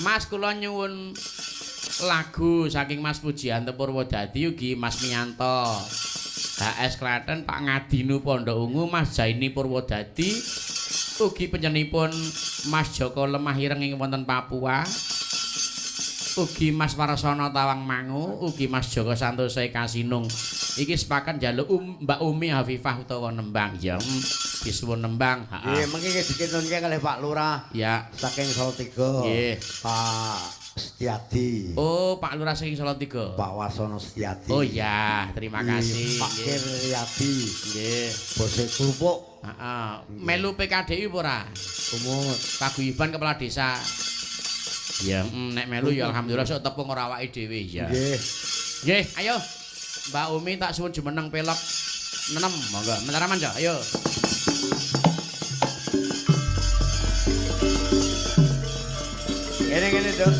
Mas kula nyuwun lagu saking Mas Pujianto Purwodadi ugi Mas Miyanto. HS Klaten Pak Ngadinu Pondok Ungu Mas Jaini Purwodadi ugi panjenenganipun Mas Joko Lemah Ireng ing wonten Papua. Ugi Mas Warsono Tawangmangu, ugi Mas Joko Santoso Kasinung. Iki sepakat njaluk Mbak Umi Hafifah utawa nembang ya. Disuwun nembang. Nggih, mengki dikintunke kalih Pak Lurah. Ya, saking Salatiga. Nggih. Pak Setiadi. Oh, Pak Lurah saking Salatiga. Pak Warsono Setiadi. Oh iya, terima kasih. Pak Kiryadi. Nggih. Bose kerupuk. Heeh. Melu PKDI apa ora? Umut. Paguyuban kepala desa. Ya, nek melu ya alhamdulillah sok tepung ora awake dhewe ya. Nggih. Nggih, ayo. Mbak Umi tak suwun jumeneng pelok nenem, monggo. Mentaraman yo, ayo. Ngene-ngene, Dok.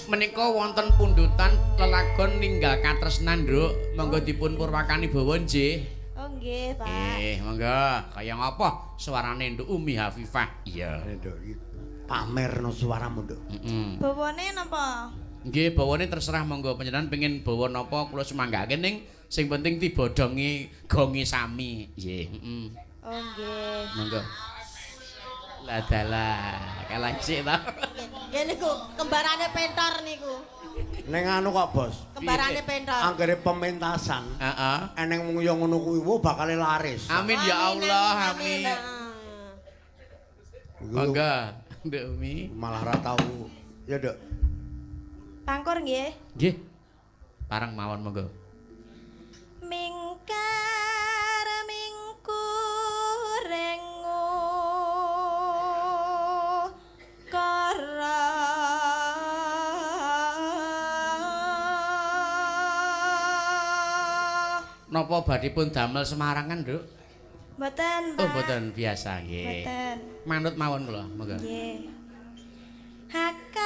Menika wonten pundutan lelagon ninggal katresnan, Nduk. Monggo dipun purwakani bawa nggih. Oh nggih, Pak. Monggo. Kaya ngapa suarane Nduk Umi Hafifah? Iya. Nduk iki pamerno suaramu, Nduk. Heeh. Bawane napa? Nggih, bawane terserah monggo panjenengan pengin bawa napa kula sumanggake ning sing penting dibodhongi gonge sami. Nggih, heeh. Oh nggih. Monggo. Lah dalah, kalah sik ta. Nggih niku kembarane pentor niku. Ning anu kok, Bos. Kembarane pentor. Anggere pementasan, heeh. Eneng wong yo ngono kuwi wo bakale laris. Amin ya Allah, amin. Monggo, Nduk Umi. Malah ra tau. Ya, Nduk. Pangkur nggih. Nggih. Pareng mawon monggo. Mingkar mingkurengu kara. Napa badhe pun damel Semarangan, Nduk? Mboten, Pak. Oh, mboten biasa nggih. Mboten. Manut mawon kula, monggo. Nggih. Hakarana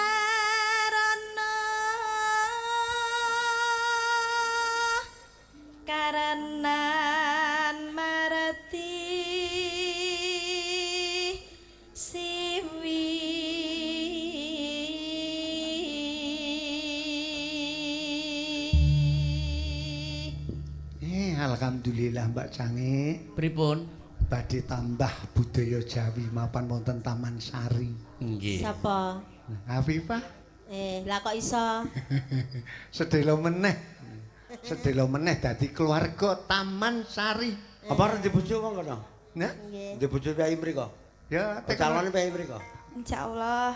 karenan marti siwi. Alhamdulillah Mbak Cange. Pripun? Badhe tambah budaya Jawi mapan wonten Taman Sari. Nggih. Sapa? Hafifah. Lah kok iso? Sedelo meneh. Sedelo meneh dadi keluarga Taman Sari. Apa arep dibojo wong kono? Nah, nggih. Dibojo piyayi mriko? Ya, calone piyayi mriko. Insyaallah.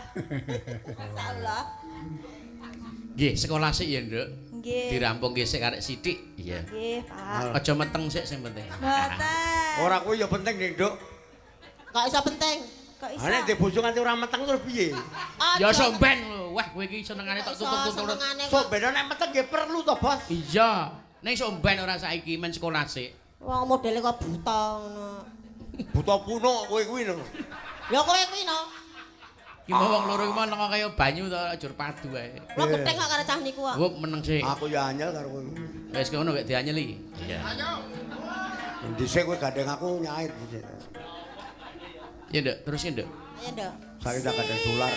Insyaallah. Nggih, sekolah sik ya, Nduk. Nggih. Dirampungke sik karek sithik. Iya. Nggih, Pak. Aja meteng sik sing penting. Mboten. Ora kuwi ya penting, Nduk. Kok iso penting? Kok iso? Ha nek dibojo nganti ora meteng terus piye? Ya somben lho. Wah, kowe iki senengane tok tutup-tutup. Somben nek meteng nggih perlu to, Bos. Iya. Ning somben ora saiki men sekolah sik. Wong modele kok buta ngono. Buta puno kowe kuwi lho. Ya kowe kuwi no. Ki mau wong loro iki mau lengo kaya banyu to ajur padu ae. Kula gething kok karo cah niku kok. Wup meneng sik. Aku ya anyel karo kowe. Wis ngono wek dianyeli. Iya. Dhisik kowe gandeng aku nyait dhisik. Ya Nduk, terus ya Nduk. Ayo Nduk. Saiki tak gandeng dolar.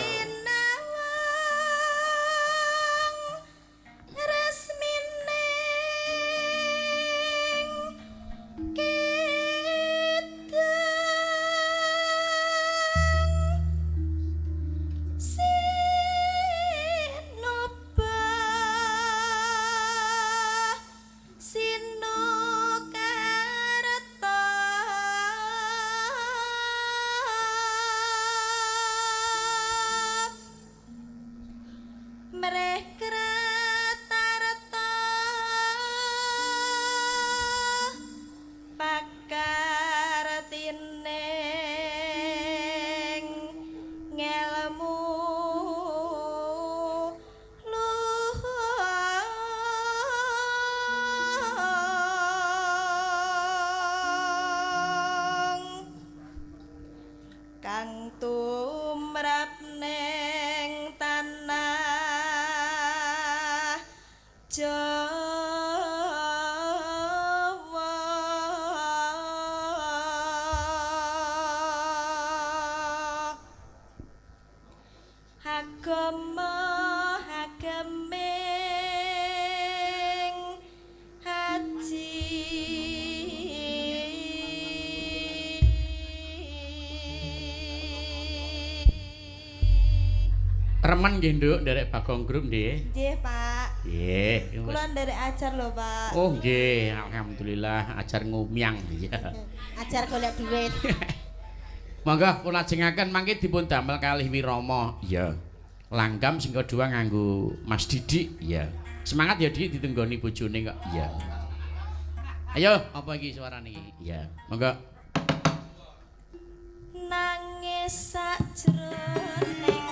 Kang tumrap Remen nggih, Nduk, nderek Bagong Group nggih. Nggih, Pak. Nggih. Kula nderek ajar lho, Pak. Oh, nggih, alhamdulillah ajar ngumyang. Iya. Ajar golek duit. Monggo kula lajengaken mangke dipun damel kalih wirama. Iya. Langgam sing kedua nganggo Mas Didik. Iya. Semangat ya Dik ditunggoni bojone kok. Iya. Ayo, apa iki suarane iki? Iya. Monggo. Nangis sajroning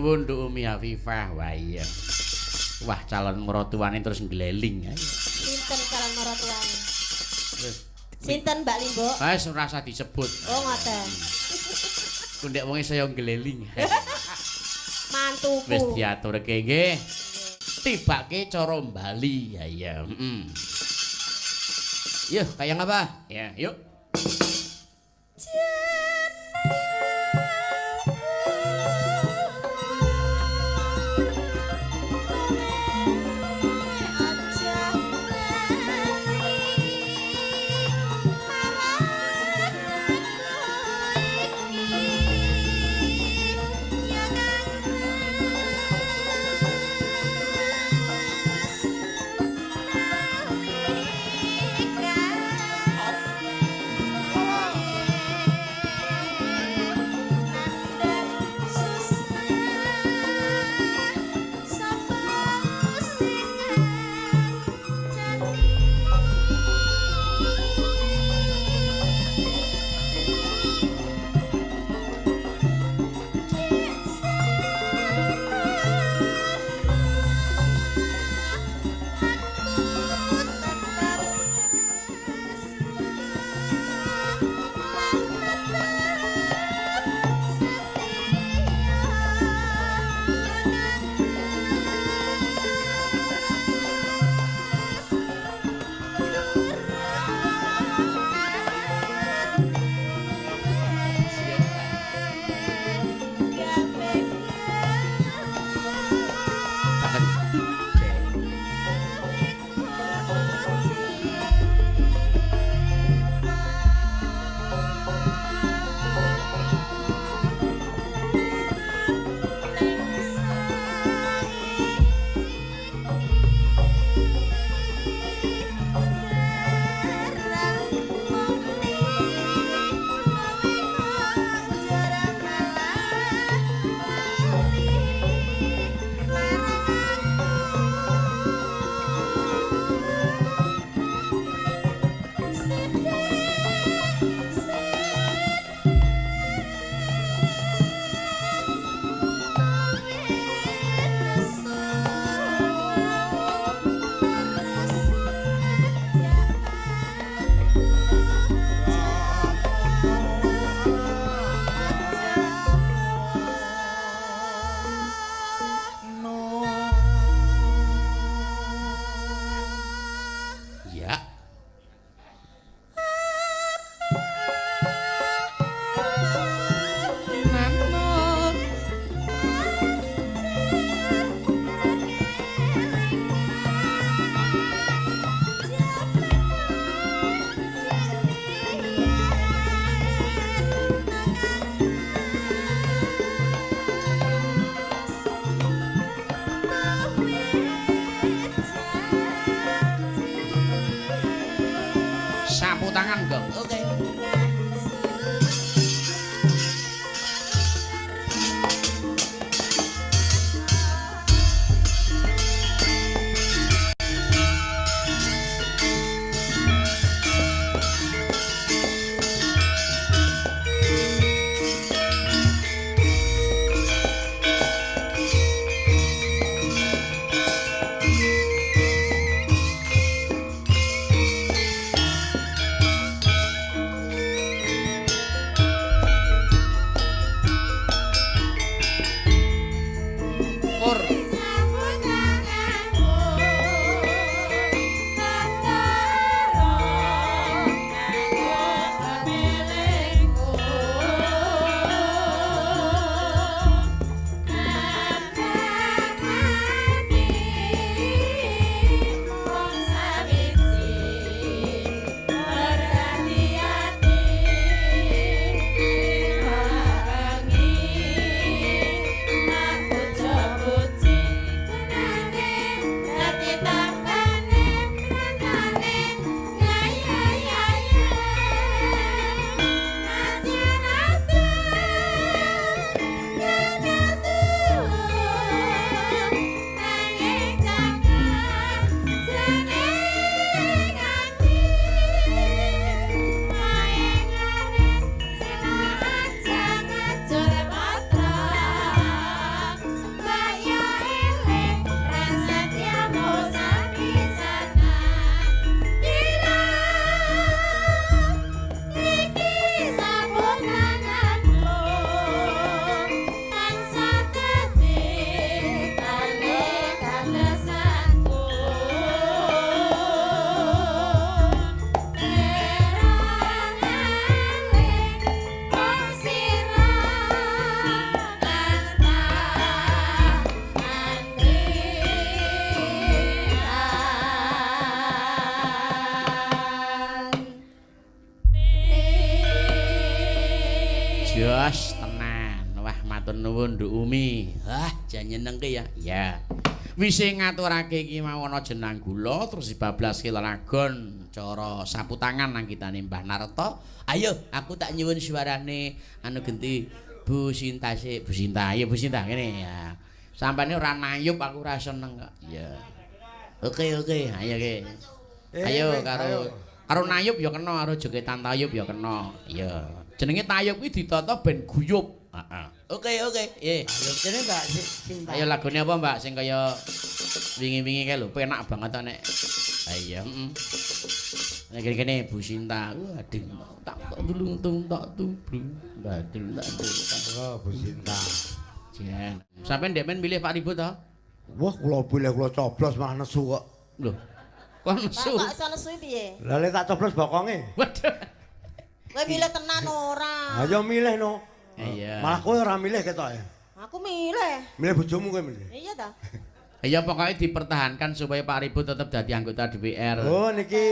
nuwun Nduk Umi Afifah. Wah iya. Wah calon mertuane terus ngleling. Sinten calon mertuane? Terus sinten Mbak Limbo? Wis ora usah disebut. Oh ngoten. Ku ndek wonge saya ngleling. Mantuku. Wis diaturke nggih. Tibake cara Bali. Ya iya, heeh. Yuh, kaya ngapa? Ya, yuk. Sapu tangan, Gong. Oke. Matur nuwun Nduk Umi. Wah, jan nyenengke ya. Iya. Wise ngaturake iki mau ana jenang gula terus dibablaske lelagon cara sapu tangan nang kitane Mbah Narto. Ayo, aku tak nyuwun suarane anu genti Bu Sinta sik, Bu Sinta. Ayo Bu Sinta kene ya. Sampane ora nayup aku ora seneng kok. Iya. Oke, oke, ayo ke. Ayo karo karo nayup ya kena, karo jogetan tayub ya kena. Iya. Jenenge tayub kuwi ditata ben guyub. Heeh. Oke, oke. Nggih. Lho kene Mbak Sinta. Ayo lagune apa, Mbak? Sing kaya wingi-wingi kae lho, penak banget to nek. Ha iya, heeh. Nek kene Bu Sinta. Waduh, tak tulung tung tak tubrung. Badul tak tung. Oh, Bu Sinta. Jan. Sampeyan ndek men milih Pak Ribut to? Wah, kula pilih kula coblos malah nesu kok. Lho. Kok nesu? Pak kok iso nesu piye? Lah lek tak coblos bokonge. Waduh. Kowe milih tenan ora? Ayo milih no. Iya. Malah kowe ora milih ketoke. Aku milih. Milih bojomu kowe milih. Iya ta? Ya pokoknya dipertahankan supaya Pak Ribut tetap jadi anggota DPR. Oh niki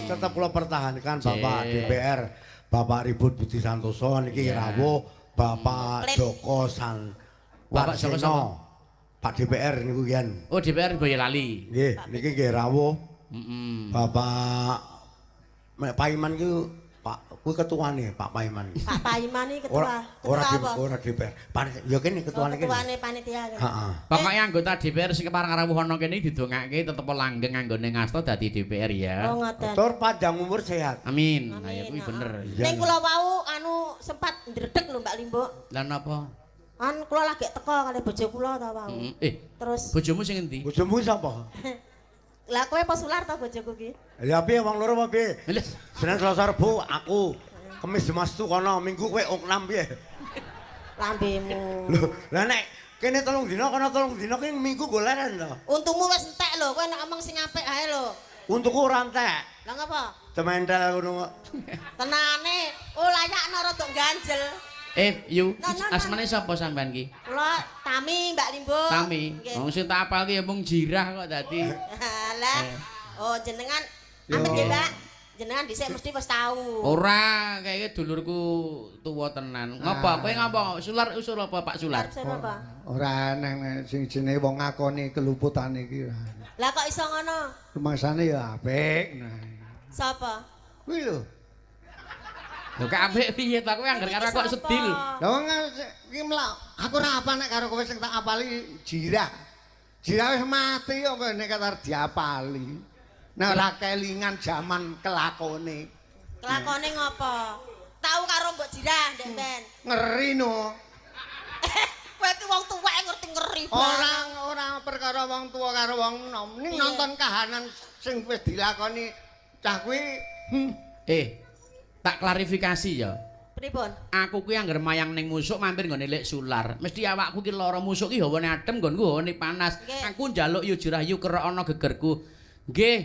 tetap kula pertahankan Bapak DPR, Bapak Ribut Budi Santoso niki rawuh, Bapak Joko San Bapak Joko sapa? Pak DPR niku kian. Oh DPR Boyolali. Nggih, niki nggih rawuh. Heeh. Bapak Paiman ki Pak kuwi ketuane Pak Paiman. Pak Paiman iki ketua. Ora ora DPR. Panitia ya kene ketuane kene. Ketuane panitia. Heeh. Pokoke anggota DPR sing kepareng rawuh ana kene didongake tetep langgeng anggone ngasta dadi DPR ya. Oh ngoten. Tur panjang umur sehat. Amin. Nah ya kuwi bener. Ning kula wau anu sempat ndredeg lho Mbak Limbuk. Lah napa? Kan kula lagi teko kali bojo kula ta wau. Terus bojomu sing endi? Bojomu sapa? Lah kowe apa Sular ta bojoku ki? Ya piye wong loro apa piye? Senin Selasa Rebo aku, Kamis Jumat Setu kono, Minggu kowe oknam piye? Lambemu. Lho, lah nek kene 3 dina kono 3 dina ki Minggu go leren to. Untungmu wis entek lho, kowe nek omong sing apik ae lho. Untukku ora entek. Lah ngapa? Cementel ngono kok. Tenane, oh layakno rada ganjel. Yu, asmane sapa sampean ki? Kula Tami, Mbak Limbuk. Tami. Wong sing tak apal ki ya mung jirah kok dadi. Lah, oh jenengan amit nggih, Mbak. Jenengan dhisik mesti wis tau. Ora, kayake dulurku tuwa tenan. Ngopo? Kowe ngopo? Sular usul apa Pak Sular? Ora nang sing jenenge wong ngakoni keluputane iki. Lah kok iso ngono? Rumangsane ya apik. Sapa? Kuwi lho. Lho kok apik piye ta kowe angger karo aku kok sedih lho. Lah wong iki mlak aku ora apa nek karo kowe sing tak apali jirah. Jirah wis mati kok nek arep diapali. Nek ora kelingan jaman kelakone. Kelakone ngopo? Tau karo mbok jirah ndek ben. Ngeri no. Kowe ki wong tuwek ngerti ngeri banget. Ora perkara wong tuwa karo wong enom. Ning nonton kahanan sing wis dilakoni cah kuwi. Tak klarifikasi ya. Pripun? Aku kuwi angger mayang ning musuk mampir nggone Lek Sular. Mesti awakku ki lara musuk ki hawane adem nggonku hawane panas. Aku njaluk yu jirah yu kerok ana gegerku. Nggih.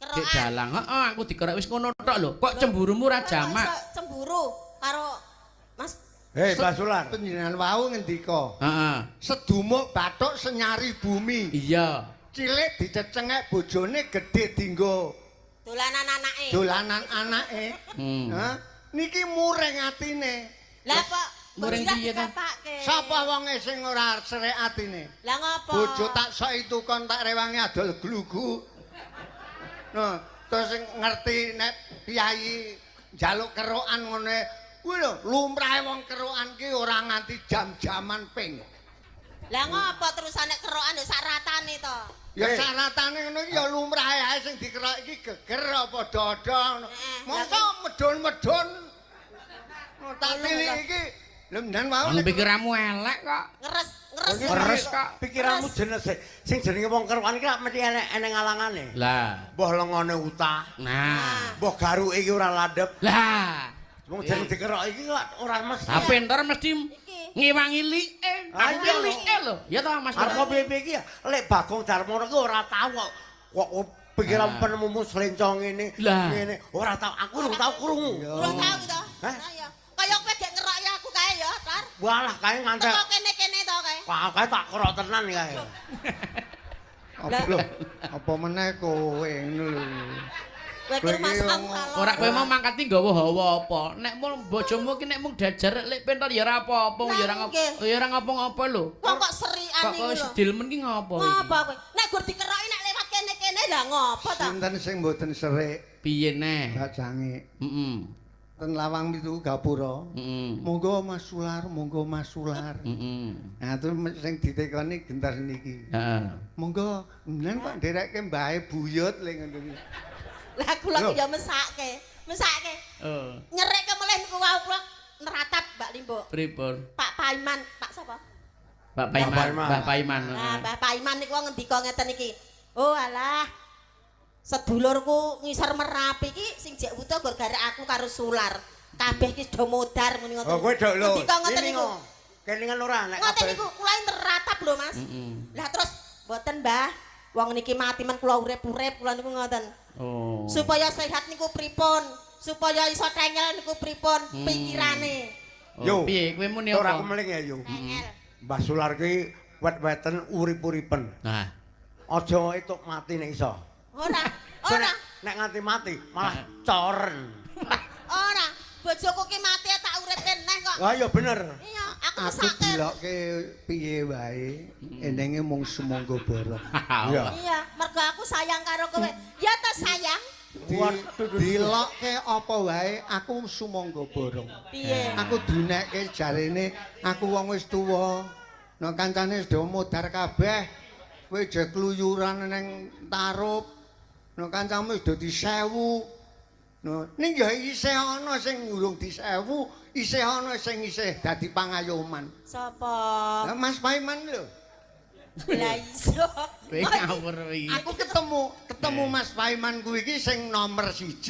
Dik dalang. Heeh, aku dikerok wis ngono tok lho. Kok cemburumu ora jamak? Cemburu karo Mas. Hei, Mbah Sular. Panjenengan wau ngendika. Heeh. Sedumuk bathuk senyari bumi. Iya. Cilik dicecengek bojone, gedhe dinggo dolanan anake. Dolanan anake. Hah? Niki mureng atine. Lah kok mureng piye ta? Sapa wonge sing ora srek atine? Lah ngopo? Bojo tak sok itu kon tak rewangi adol glugu. Nah, terus sing ngerti nek piyayi njaluk kerokan ngene, kuwi lho lumrahe wong kerokan ki ora nganti jam-jaman ping. Lah ngopo terusane kerokan ya sak ratane to? Ya sak ratane ngono iki ya lumrahe ae sing dikerok iki geger apa dada ngono. Mongso medun-medun. Tak tilik iki lho ndan wau. Wong pikiranmu elek kok. Ngeres, ngeres. Ngeres kok. Pikiranmu jenes sing jenenge wong kerokan iki lak mesti eneng alangane. Lah, mbuh lengone utah. Nah, mbuh garuke iki ora landhep. Lah, wong jeneng dikerok iki kok ora mesti. Ha pinter mesti ngewangi like. Aku like lho. Ya toh Mas. Arep piye iki ya lek Bagong Darmono ki ora tau kok kok pikiran penemumu selencong ngene ngene ora tau aku urung tau krungu. Urung tau to. Lah ya. Kaya kowe gek ngeroki aku kae ya, Tar. Walah kae ngantek. Teko kene-kene to kae. Wah, kae tak kerok tenan kae. Apa lho? Apa meneh kowe ngono lho. Kowe ki rumangsamu kalon. Ora kowe mau mangkat iki nggawa hawa apa? Nek mung bojomu ki nek mung dajar lek pinter ya ora apa-apa, ya ora Lah, ya ora ngopo-ngopo lho. Wong kok serian Kok niku kok lho. sedil men ki ngopo iki? Ngopo kowe? Nek gur dikeroki nek lewat kene-kene lah ngopo ta? Sinten sing mboten serik Piye neh? Mbak Cange. Heeh. Ten lawang pitu gapura. Heeh. Monggo Mas Sular, monggo Mas Sular. Heeh. Nah, terus sing ditekoni gentar niki. Heeh. Monggo, jenengan kok nderekke mbahe buyut le ngono iki. Lah kula ki ya mesake. Mesake. Oh, Nyerekke melih niku wau kula neratap Mbak Limbuk. pripun? Pak Paiman, Pak sapa? Pak Paiman, Paiman. Mbah Paiman. Nah, Mbah Paiman niku wong ngendika ngeten iki. Oh alah. Sedulurku ngisor Merapi iki sing jek wuta nggo garek aku karo Sular. Kabeh iki do modar muni ngoten. Oh, kowe dok lho. Ngendika ngoten niku. Kelingan ora nek Ngoten kabeh. niku kula neratap lho, Mas. Heeh. Lah terus mboten, Mbah. Wong niki mati men kula urip-urip kula niku ngoten. Oh. Supaya sehat niku pripun? Supaya iso tengel niku pripun pikirane? Oh, Yo. piye kowe muni Ora apa? kemeling ya yo. Tengel. Mbah Sular ki wet-weten urip-uripen. Nah, Aja etuk mati nek iso. Ora, Kowe ora, Nek nganti mati malah coren. ora. Bojoku ki mati tak uripke neh kok. Lah ya bener. Iya, aku Aku mesake. dilokke piye wae, enenge mung sumangga borong. Iya. Iya, mergo aku sayang karo kowe. Ya ta sayang? Dilokke apa wae, aku sumangga borong. Piye? Aku dinekke jarene aku wong wis tuwa. Nah kancane wis do modar kabeh. Kowe aja kluyuran ning tarup. Nah kancamu wis do disewu. Nah ning ya isih ana sing urung disewu, isih ana sing isih dadi pangayoman. Sapa? Lah Mas Paiman lho. Lah iso. Kowe ngawur iki. Aku ketemu Mas Paiman kuwi iki sing nomor 1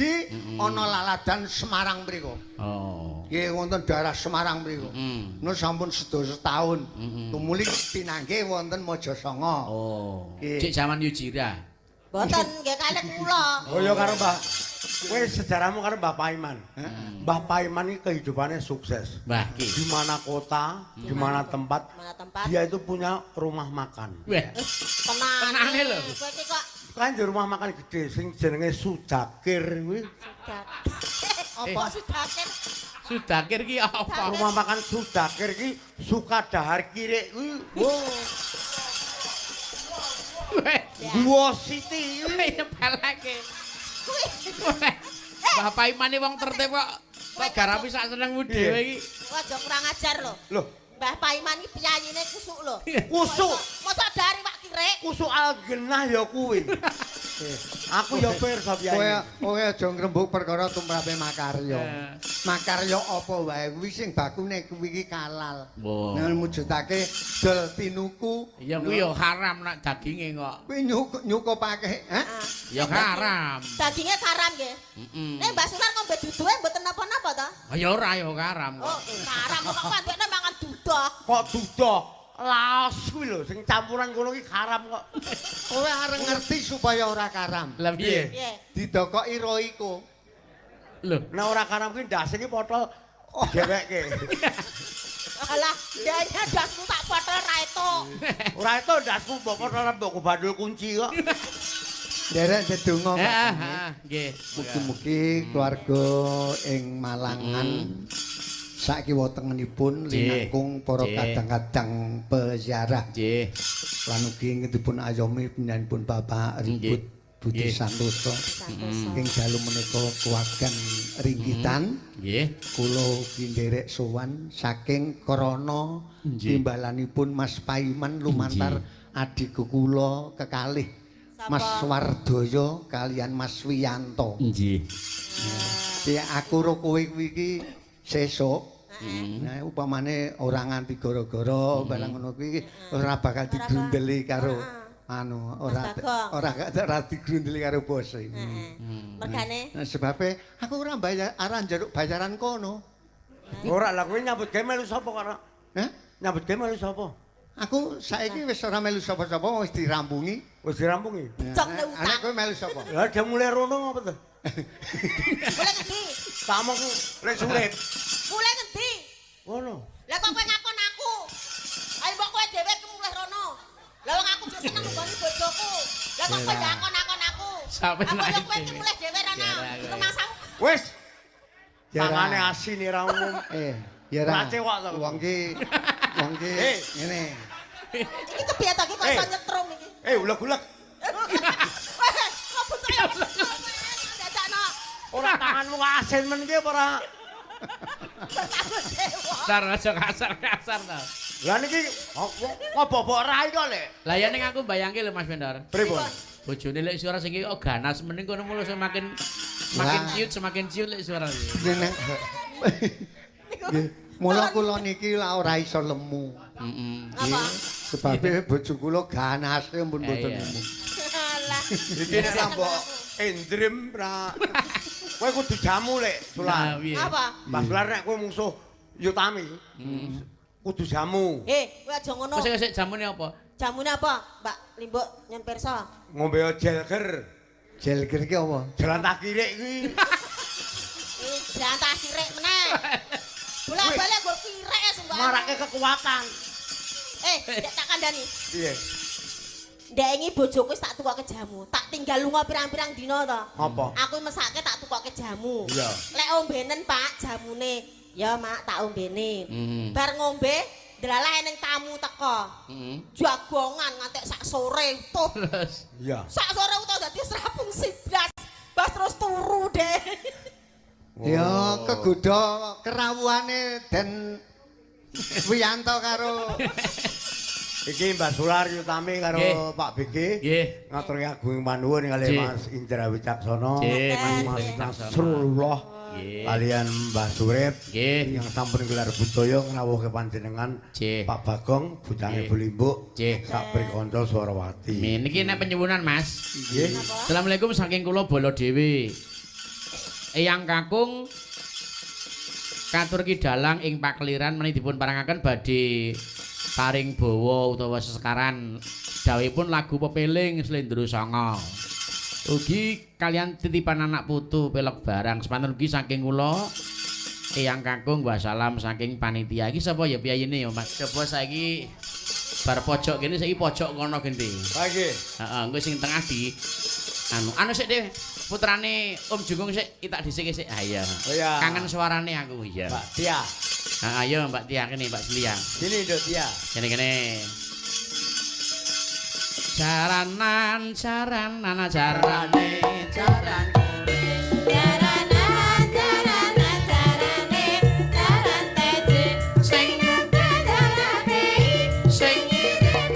ana laladan Semarang mriku. Oh. Nggih wonten daerah Semarang mriku. Heeh. Nur sampun sedasa taun. Tumuli pinanggih wonten Mojosanga. Oh. Nggih. Cek zaman Yujira. Mboten nggih kalih kula. Oh ya karo Mbah. Kowe sejarahmu karo Mbah Paiman. Mbah Paiman ini kehidupannya sukses. Mbah ki. Di mana kota, di mana tempat, Mana tempat? dia itu punya rumah makan. Weh, Tenane. Tenane lho. Kowe iki kok Kan di rumah makan gede sing jenenge Sudakir kuwi. Apa Sudakir? Sudakir ki apa? Rumah makan Sudakir ki suka dahar kirik kuwi. Wo, Weh, Gua City kuwi. nyepeleke. Kuwi. Weh, Mbah Paimane wong tertib kok kok garapi sak senengmu dhewe iki. Kowe aja kurang ajar lho. Loh, Mbah Paiman iki piyayine kusuk lho. kusuk. Mosok dari Pak Kirik. Kusuk algenah ya kuwi. Aku ya pirsa Kowe piye. kowe aja ngrembug perkara tumrape makarya. Eh. Makarya apa wae kuwi sing bakune kuwi iki kalal. Wah. Nek mujudake dol tinuku. Ya kuwi ya haram nek daginge kok. Kuwi nyukupake, ha? Ah. Ya haram. Daginge haram nggih. Heeh. Nek Mbah Sular ngombe duduhe mboten napa-napa ta? Ya ora ya haram Oh, kok. haram kok pandekne mangan duduh. Kok dudoh laos kuwi lho sing campuran kono ki haram kok. Kowe arep ngerti supaya ora karam. Lah piye? Piye? Didokoki roiku. Lho, Nek ora karam kuwi ndase ki potol dheweke. Alah, ndanya dasmu tak potol ra etuk. Ora itu ndasmu mbok potol mbok bandul kunci kok. Nderek ndedonga Pak. heeh, heeh, nggih. Mugi-mugi keluarga ing Malangan sakiwa tengenipun linangkung para kadang-kadang peziarah Nggih. lan ugi dipun ayomi panjenenganipun Bapak Ribut Budi Santoso ing dalu menika kewagan ringgitan. Nggih. Kula ugi nderek sowan saking krana timbalanipun Mas Paiman lumantar adiku kula kekalih Mas Wardoyo kalian Mas Wiyanto. Nggih. Ya aku ro kowe kuwi iki sesuk. Nah, upamane ora nganti gara-gara barang ngono kuwi ora bakal digrundeli karo anu ora ora ora digrundeli karo bos iki. Heeh. Mergane Nah, sebabe aku ora bayar ora njaluk bayaran kono. Ora lah kowe nyambut gawe melu sapa kok? Hah? Nyambut gawe melu sapa? Aku saiki wis ora melu sapa-sapa wis dirampungi. Wis dirampungi. Cok nek utang. Anak kowe melu sapa? Lah dia mulai rono apa to? Mulai ngendi? Tak omong lek surip. Mulai ngendi? Ngono. Lah kok kowe ngakon aku? Ayo mbok kowe dhewe ki mulih rono. Lah wong aku jek seneng nggoni bojoku. Lah kok kowe ngakon-akon aku? Sampe Aku naik yo kowe iki dhewe. mulih dhewe Rana. Rumangsamu. Wis, Ya, Ra. tangane asin ora umum. Ya ra. Ora cewek to. Wong ki wong ki Eh. ngene. Iki kepiye to iki kok iso Eh. nyetrum iki? Uleg-uleg. Weh, kok bentuke dadakno. Ora tanganmu asin men ki apa ora? Bertambah dewa. Kasar aja kasar-kasar to. Lah niki ngobok-obok rai kok, Lek. Lah ya ning aku bayangke lho Mas Vendor. Pripun? Bojone lek suara sing iki kok ganas mending kono mulo semakin semakin Wah. ciut semakin ciut lek suara iki. Ngene. Nggih, mula kula niki lah ora iso lemu. Heeh. Apa? Sebabe bojo kula ganase pun Eh, mboten iya. lemu. Alah. Iki nek ra mbok endrim ra. Kowe kudu jamu, Lek, Nah, Sular. piye? Apa? Mbah Sular nek kowe mungsuh Yutami. Kudu jamu. Eh, kowe aja ngono. Wis sik jamune apa? Jamune apa, Mbak Limbuk nyen pirsa? Ngombe jelger. Jelger ki apa? Jalan tak kirik kuwi. Eh, jantah sirik meneh. Bolak-balik gue kirek ya sungguh. Marake kekuatan. Eh, ndek tak kandhani. Piye? Ndek ingi bojoku wis tak tukoke jamu. Tak tinggal lunga pirang-pirang dina to. Apa? Aku mesake tak tukoke jamu. Iya. Lek ombenen, Pak, jamune. Ya, Mak, tak ombene. Hmm. Bar ngombe, delalah eneng tamu teko. Heeh. Jagongan ngantek sak sore utuh. Terus Iya. Sak sore utuh dadi serapung siblas. Bas terus turu deh. Ya kegodha kerawuhane Den Wiyanto karo Iki Mbah Sular Yutami karo Nggih. Pak BG. nggih. Ngaturke agung panuwun kalih Nggih. Mas Indra Wicaksono, Nggih, Mas Mas Wicaksono. Nasrullah Nggih. kalian Mbah Surip Nggih. yang sampun gelar budaya ngrawuhke panjenengan Nggih. Pak Bagong bujange Nggih. Bu Limbuk Nggih. sak prikanca Swarawati. Min iki nek penyuwunan Mas. Nggih. Assalamualaikum saking kula bala dhewe. Eyang kakung katur kidalang ing pakeliran menawi dipun parangaken badhe paring bawa utawa sesekaran dawuhipun lagu pepeling Slendro Sanga. Ugi kalian titipan anak putu pelek barang semanten ugi saking kula Eyang kakung wassalam saking panitia. Iki sapa ya piyayine ya Mas? Coba saiki bar pojok kene saiki pojok kono genti. Ha nggih. Heeh, engko sing tengah di anu. Anu sik deh, putrane Om Jungkung sik tak dhisik sik. Ha iya. Oh iya. Kangen suarane aku iya. Mbak Tia. Heeh, ayo Mbak Tia kene Mbak Selia. Sini Nduk Tia. Kene kene. Jaranan jaranan jarane jaran. Jaranan jaranan jarane jaran teje Sing jarane sing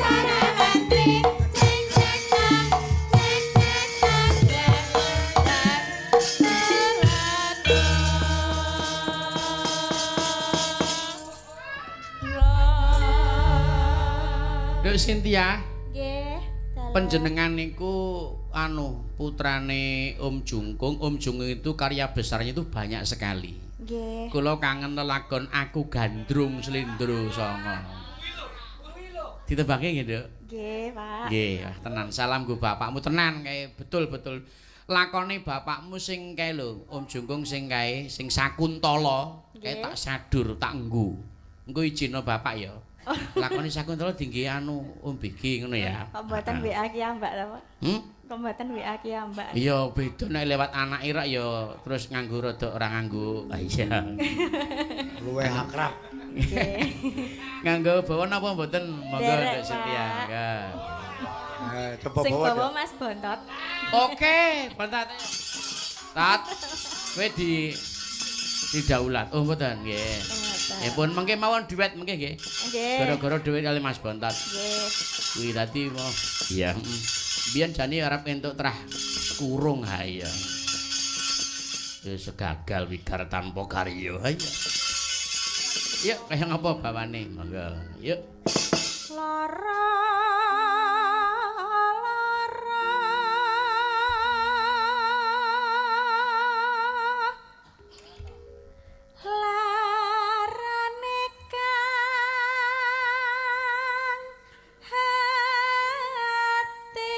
para antri ceng ceng nang ceng ceng nang Nduk Cynthia, Nggih, dalem. panjenengan niku anu putrane Om Jungkung. Om Jungkung itu karya besarnya itu banyak sekali. Nggih. Kula kangen lelagon Aku Gandrung Slendro Sanga. Ditembangke nggih, Nduk? Nggih, Pak. Nggih, wah, tenan. Salam nggo bapakmu tenan kae betul-betul. Lakone bapakmu sing kae lho, Om Jungkung sing kae, sing Sakuntala, kae Nggih. tak sadur, tak nggo. Engko izino bapak ya. Lakone Sakuntala dingge anu Om BG ngono ya. Kok mboten WA ki ya, Mbak ta, Pak? Hmm? Kok mboten WA ki ya, Mbak? Iya, beda nek lewat anake rak ya terus nganggo rada ora nganggo. Ah, iya. Luwih akrab. Nggih. Nganggo bawa napa mboten? Monggo Derek, Nduk Cynthia. Pak. Monggo. Coba Sing bawa. bawa Nduk. Mas Bontot. Oke, bentar. Tat. Kowe di didaulat. Oh, mboten nggih. Mboten. Ya pun mengke mawon duet mengke nggih. Nggih. Gara-gara duet kali Mas Bontot. Nggih. Kuwi dadi mau iya, heeh. Biyen jane arep entuk terah kurung ha iya. Wis gagal wigar tanpa karya. Ha iya. Yuk, kaya ngapa bawane? Monggo. Yuk. Lara lara larane kang hati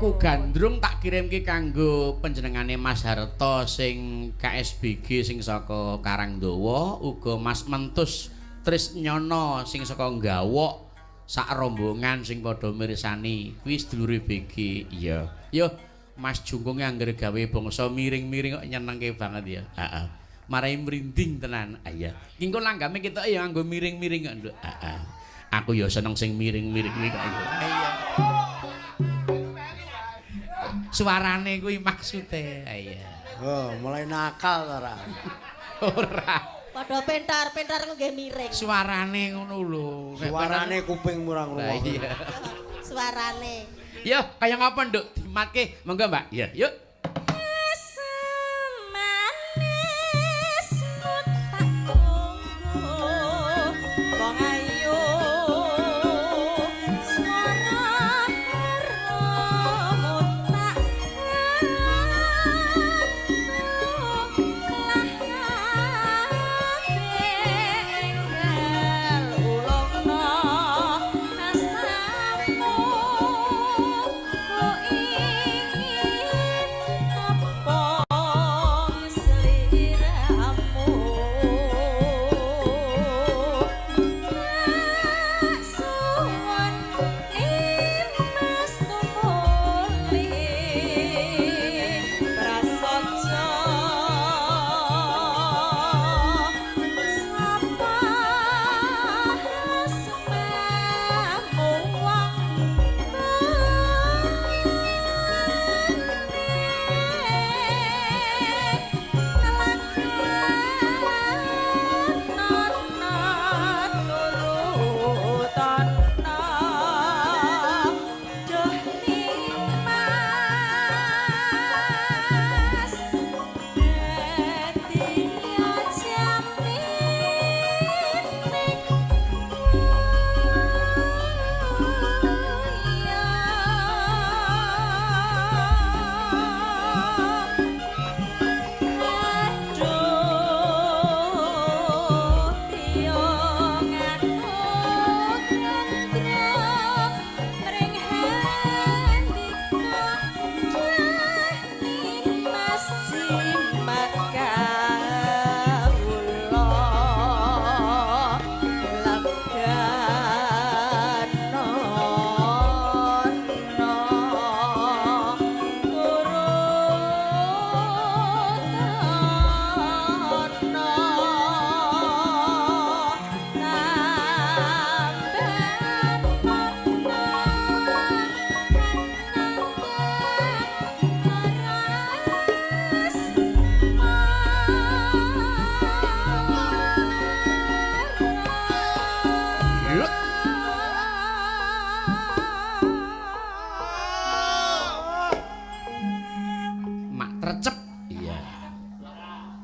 Kuku Gandrung tak kirimke kanggo panjenengane Mas Harto sing KSBG sing saka Karangdawa, uga Mas Mentus Trisnyono sing saka Gawok, sak rombongan sing padha mirsani kuwi sedulure BG. Iya. Yo Mas Jungkung anggere gawe bangsa miring-miring kok nyenengke banget ya. Heeh. Marai merinding tenan. Ah iya. Ki engko langgame ketoke ya nganggo miring-miring kok, Nduk. Heeh. Aku ya seneng sing miring-miring kuwi kok. Iya. Suarane kuwi maksude. Iya. Oh, mulai nakal ta ora? Ora. Padha pentar-pentar nggih miring. Suarane ngono lho. Suarane kupingmu ora ngrungokne. Iya. Suarane. Yo, kaya ngapa, Nduk? Dimatke. Monggo, Mbak. Iya, yuk.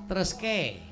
Teruske.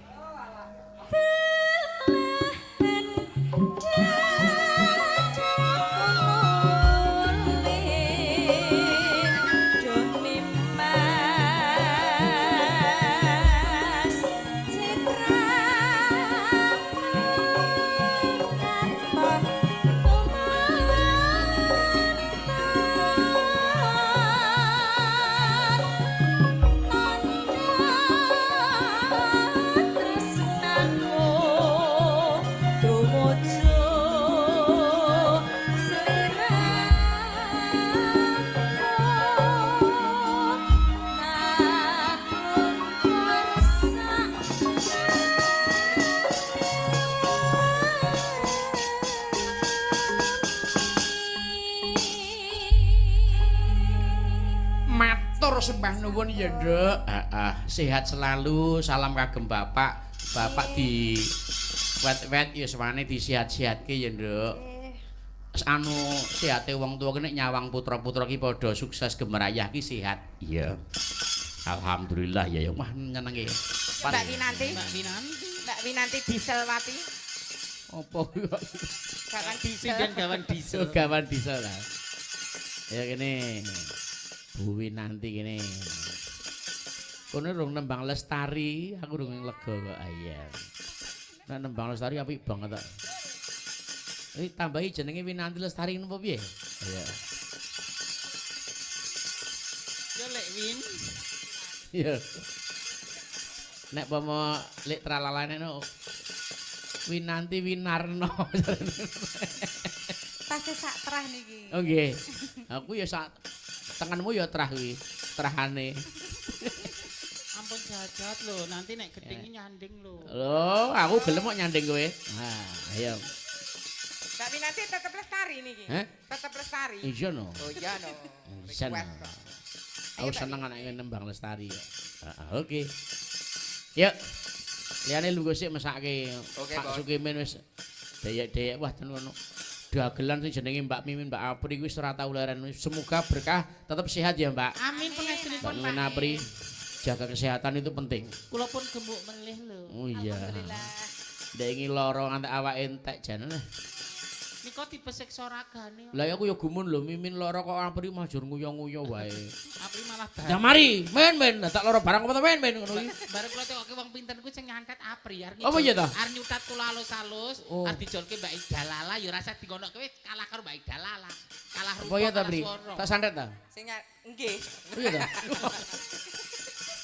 Sembah nuwun ya, Nduk. Heeh, sehat selalu. Salam kagem Bapak. Bapak di wet-wet ya sewane disihat-sihatke ya, Nduk. Anu sehate wong tuwa ki nek nyawang putra-putra ki padha sukses gemerayah ki sehat. Iya. Alhamdulillah ya, ya. Wah, nyenengke. Mbak Winanti. Mbak Winanti. Mbak Winanti Dieselwati. Apa kuwi kok? Gawan diesel. Gawan diesel. Gawan diesel lah. Ya kene. Bu Winanti kene. Kono rung nembang lestari, aku rung lega kok. Iya. Nek nembang lestari apik banget kok. Iki tambahi jenenge Winanti Lestari napa piye? Iya. Win. Iya. Nek pomo lik tralalane no Winanti Winarno. Tasih sak trah niki. Oh nggih. Aku ya sak tengenmu ya trah kuwi, trahane. Ampun jahat lho, nanti nek gedhinge nyanding lho. Lho, aku gelem kok nyanding kowe. Nah, ayo. Mbak Winanti tetep lestari niki. Heh? Tetep lestari. Iya no. Oh iya no. Iya no. Aku seneng anake nembang lestari. Heeh, oke. Yuk. Liyane lungguh sik mesake. Pak Sukimin wis deyek-deyek wah ten ngono. Dagelan sing jenenge Mbak Mimin, Mbak Apri kuwi ora tau leren. Semoga berkah, tetep sehat ya, Mbak. Amin pangestunipun Mbak Mimin Apri. Jaga kesehatan itu penting. Kula pun gemuk melih lho. Oh iya. Alhamdulillah. Ndek iki lara nganti awake entek jan. Nika dipesiksa ragane. Lah aku ya gumun lho, Mimin lara kok Apri majur nguyo-nguyo wae. Apri malah bareng. Ya mari, men, tak lara barang apa ta men ngono iki. Bareng kula tekoke wong pinten kuwi sing nyantet Apri arep. Apa iya ta? Arep nyutat kula alus-alus, arep dijolke Mbak Ida Lala ya rasa dingonokke wis kalah karo Mbak Ida Lala. Kalah rupa. Apa iya ta, Pri? Tak santet ta? Sing nggih. Iya ta?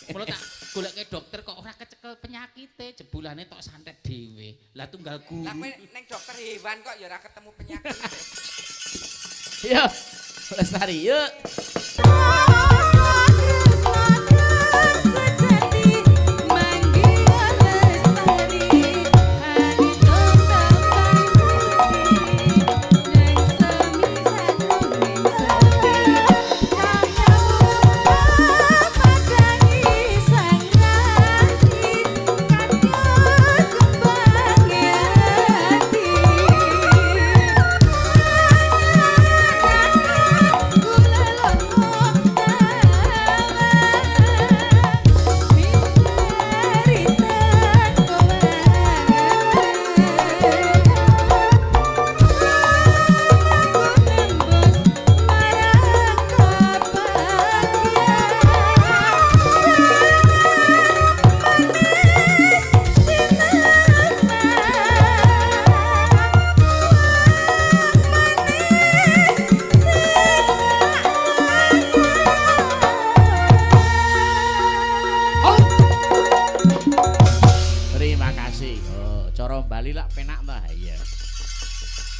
Kula tak goleke dokter kok ora kecekel penyakite, jebulane tok santet dhewe. Lah tunggal guru. Lah kowe ning dokter hewan kok ya ora ketemu penyakit. Yo, lestari yuk.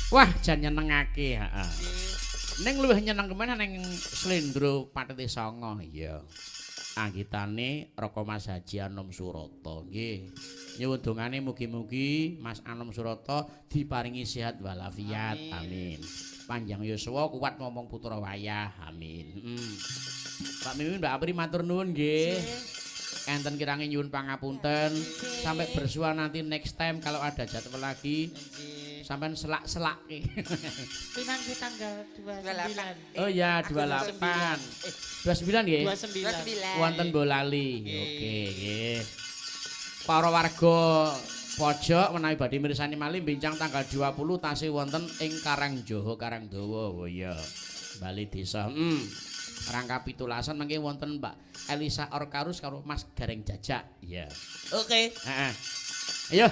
Wah, jan nyenengake, heeh. Ning luwih nyeneng kemen ning Slendro Patete Sanga, iya. Anggitane Raka Mas Haji Anom Surata, nggih. Nyuwun dongane mugi-mugi Mas Anom Surata diparingi sehat walafiat. Amin. Panjang yuswa, kuat ngomong putra wayah. Amin. Pak Mimin, Mbak Apri matur nuwun nggih. Enten kirangi nyuwun pangapunten. Sampai bersua nanti next time kalau ada jadwal lagi. Sampean selak-selak. Pinanggi tanggal 29. Oh iya, 28. 29 nggih? 29. Wonten Bolali. Oke, nggih. Para warga pojok menawi badhe mirsani malih bincang tanggal 20 tasih wonten ing Karangjoho, Karangdowo. Oh iya. Bali desa. Rangka 17 mangke wonten Mbak Elisa Orkarus karo Mas Gareng Jajak. Iya. Oke. Heeh. Ayo.